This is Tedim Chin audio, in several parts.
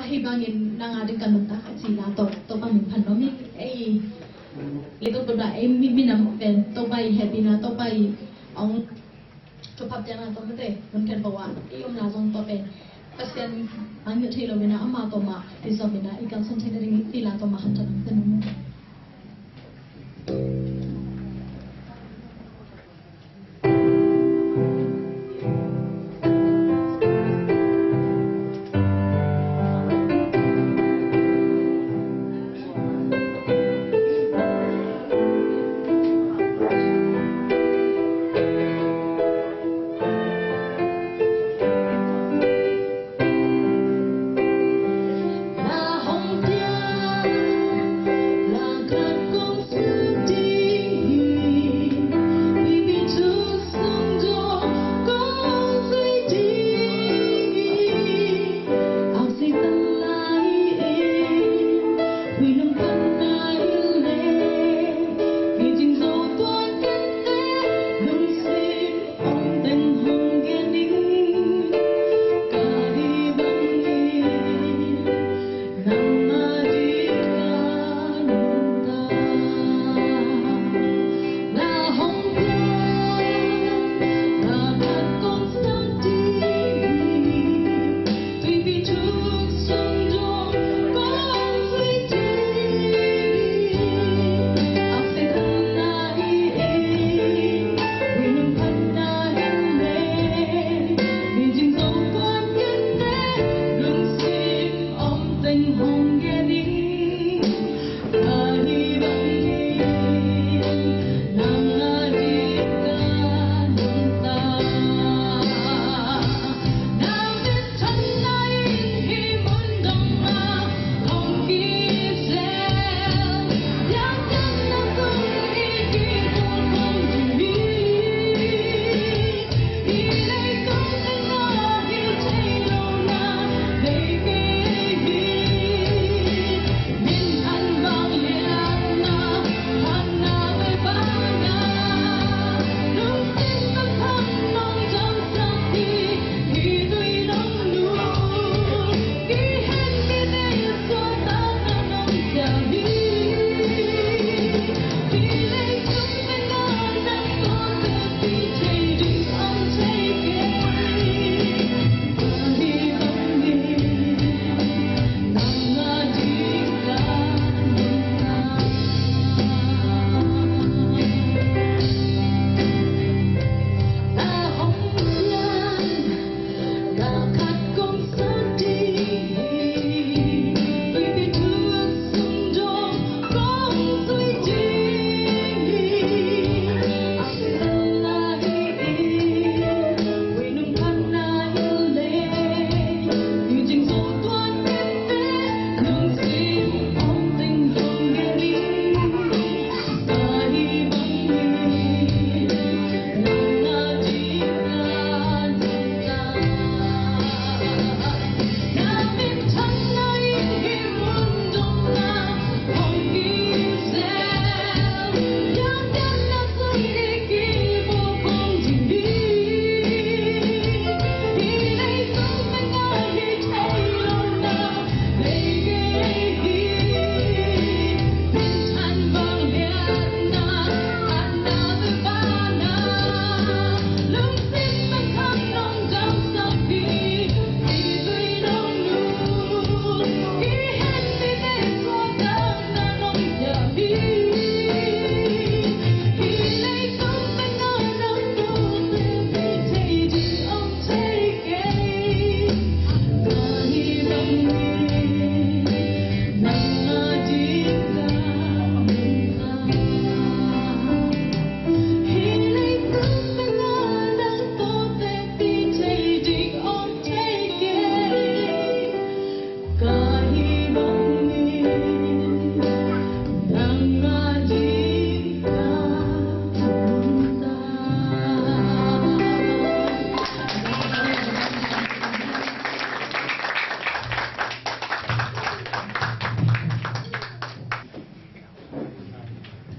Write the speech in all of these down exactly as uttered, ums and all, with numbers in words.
Hih bangin nang a ding ka nuntak a cih la tawh Topa min phat nuam hi. Ei leitung bup ah ei mi, minam pen Topa i hehpihna, Topa i hong thupha piakna tawh mite hun khen pawl ah i omna zong tawh pen Pasian a ngilh thei lo in ah, ama tawh mah i zom in ah i kalsuan theih nading i cih la tawh mah hanthot hong pia nuam hi.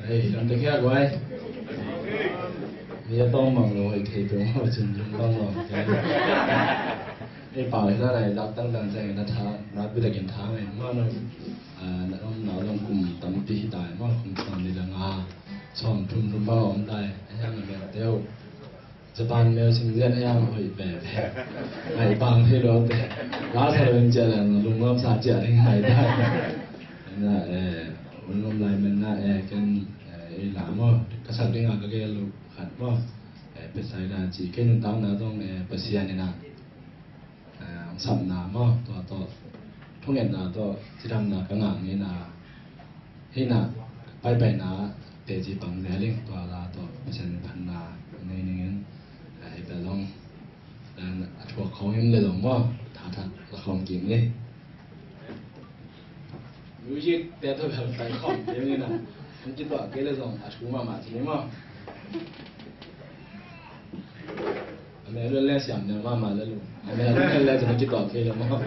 Hei, lam te kia guai. Ni a tawng mang lo, hei, thei peuh mah cin, tawng lo. Ei pau hi ta lai, lak tangtang ciang na tha, na pi takin tha mai maw no. Ah, na om na om kum tampi hi ta maw, kum sawm li le nga, sawm thum thum bang om ta. Ahi hang na mel teu. Japan mel sim lian ahi hang hoih pe pe. Ngai bang thei lo pe. La sa lo in cia le, lungnuam sa cia le ngai ta. Na, eh, lungnuam lai man na, eh, ken, eh, ei la maw. Ka sak ding a ka gel lo khat maw. Eh, Bethsaida ci, kei nuntakna zong, eh, Pasian in a, eh, hong sapna maw, tua tawh, thungetna tawh, cidamna ka ngah ngei na, hi na, paipaina, teci pang zel ing, tua la tawh, Pasian phatna, nei ning in, eh, hi bel zong, eh, a thuak khawng in le zong maw, thathat la khawng kik ni. Music te tawh bel pai khawm kei ni na. An ci tuah kei le zong a thu mahmah ci ni maw. A mel le siam ne mahmah le lu. A mel le zong ci tuah kei le maw.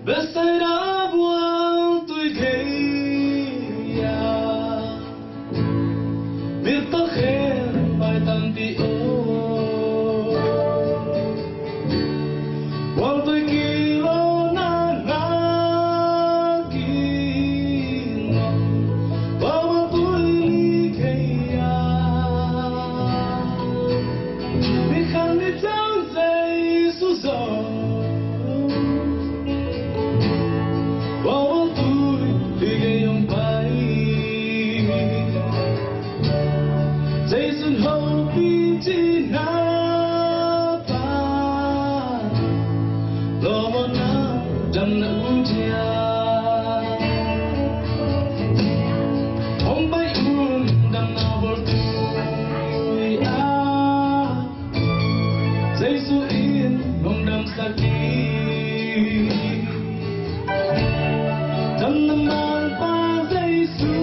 Bethsaida buang tui gei a, mi tawh khen pai tampi om. Buang tui kilo na na ki, buang tui li gei a, mi khan mi cang Jesu zong. Buang tui li gei hong pai. Jesu in hopih cihna pa, lawmawhna damna um ciat. Hong pai un damna bawl tui ah, Jesu in hong damsak hi. Damna manpa Jesu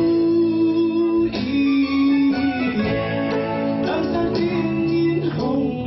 in damsak dingin hong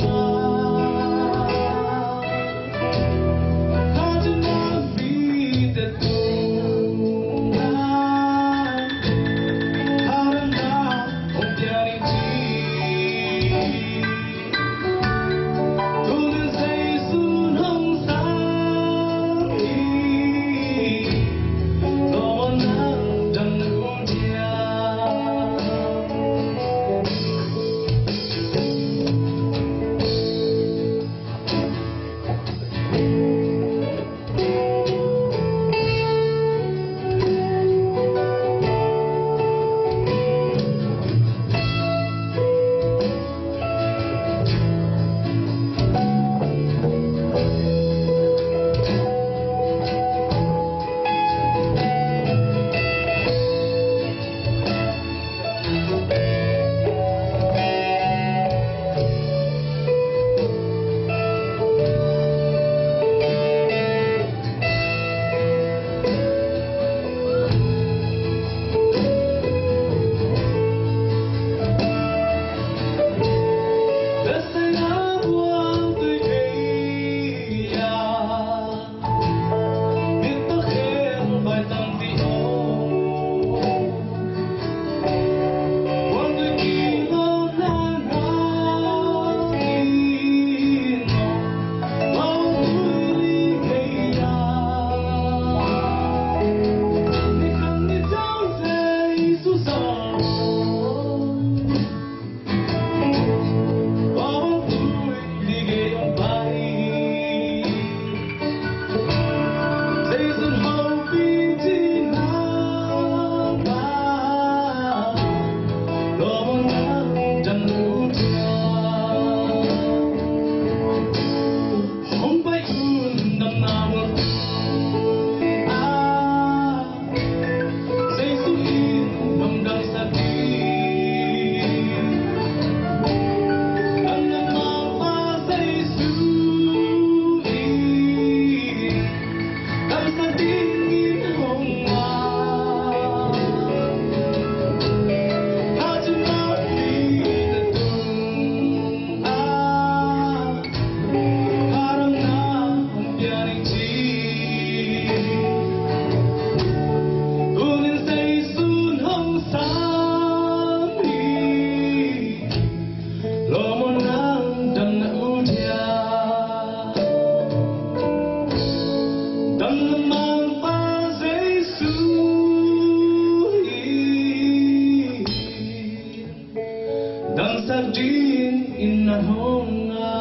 Sak dingin na hong a.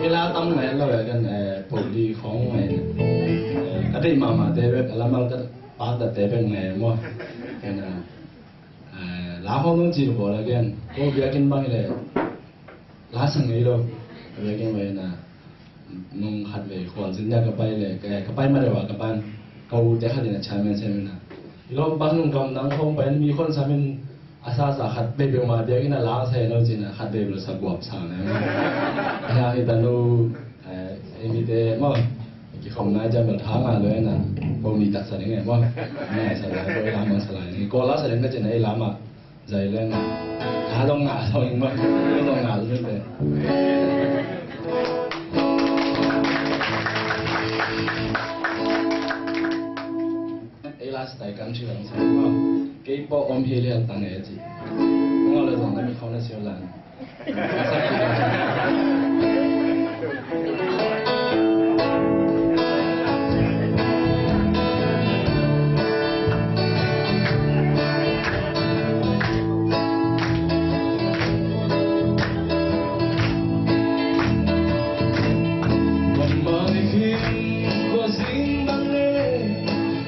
Ila tam ngai lo ya kan, eh, poli khong ngai. Eh, ka dei mama te bek, a lamal ka pakta te bek ngai mo. Kan, eh, la khong nong ci lo bo la kan. Ko biakinn bang le. La sa ngei lo. Ka biakinn bang na. Nung khat vei khualzin nia ka pai le, ka, ka pai ma deuh a ka pan, ka u te khat in a chairman sem in a. I lawm bang nung kam nang khong pai mi khon sam in a sa sa khat vei beuh ma biakinn a la sa lo cin a khat vei beuh sa guap sa na. Ya, i ta lo, eh, ei mi te mo, ki khom na jam bel tha nga lo na, ko mi tak sa ding e mo. Ngai sa la, ko i la mang sa la ni, ko la sa ding ka cin a i la ma. Zai leng. Ka dong ngah dong in mah. Ka dong ngah dong in te. Ei last tai kam ci lang sa mah. Kei po om hi lian tang e ci. Ngau le zong na mi khau na siu lan.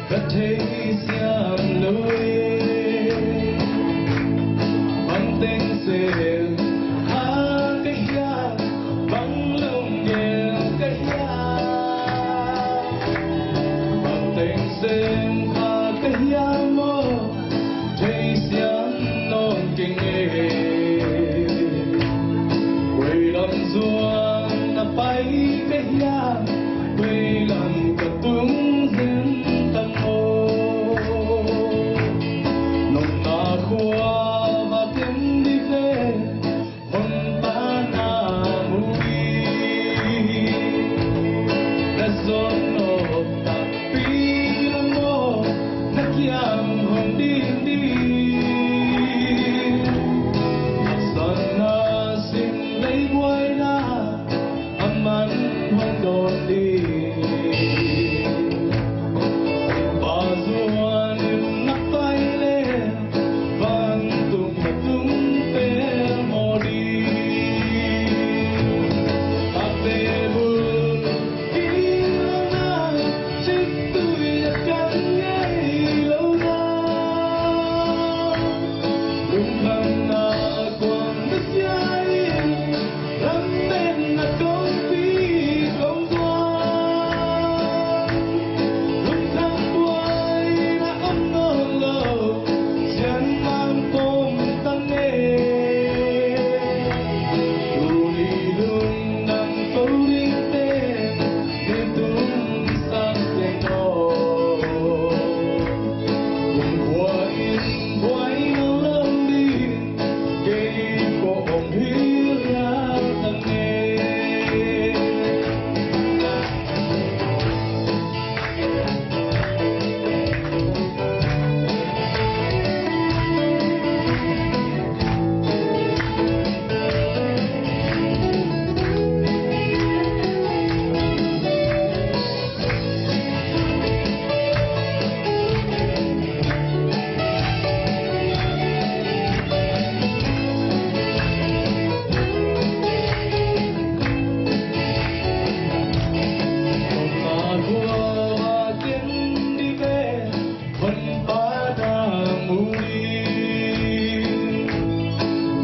Ka thei siam lo e, bang teng sem kha ka hia, bang lunggel ka hia, bang teng sem kha ka hia maw, thei siam nawn keng e. Koi lam zuan na pai ka hia, koi lam ka tung hen ta maw. Nong na khua va tem di ve, hon pa na mu di. Na zon nop takpi lam maw, na kiang hon ding di. Haksatna sim lei buaina, a man hong dawn ding. Pa zuan in na pai le, vantung na tung tel maw ding. A te bul kil na, cik tui a kan ngei lo na. Lungkhamna kuang na sia in, lam den na kong pi kong tuan. Lungkham buai na om nawn lo, sian mang kong tang e. Tuni lungdam ko ding te, ni tung sak te ko. Kum khua in buai nawn lo ding, kei ko om hi lian tang e.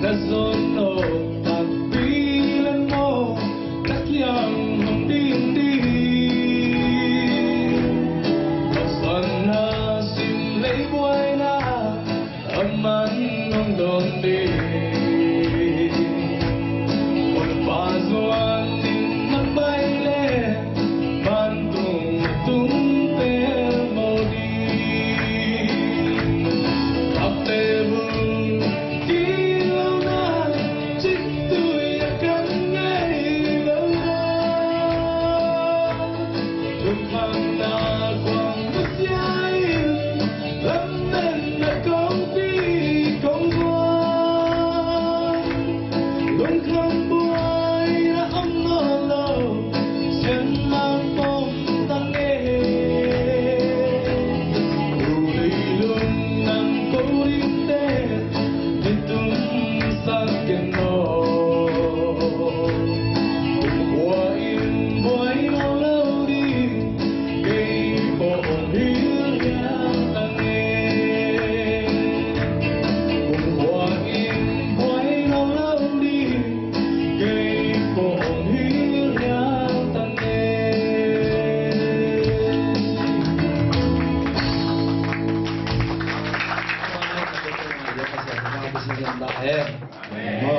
Na zon nop takpi lem maw, na kiang hong ding ding. Haksatna sim lei buaina, a man hong dawn ding. Hon pa zuan in na pai le, vantung na tung tel maw ding. Takte bul kil lo na, cik tui a kan ngei lo na. Lungkhamna kuang na sia in, Amen. Amen.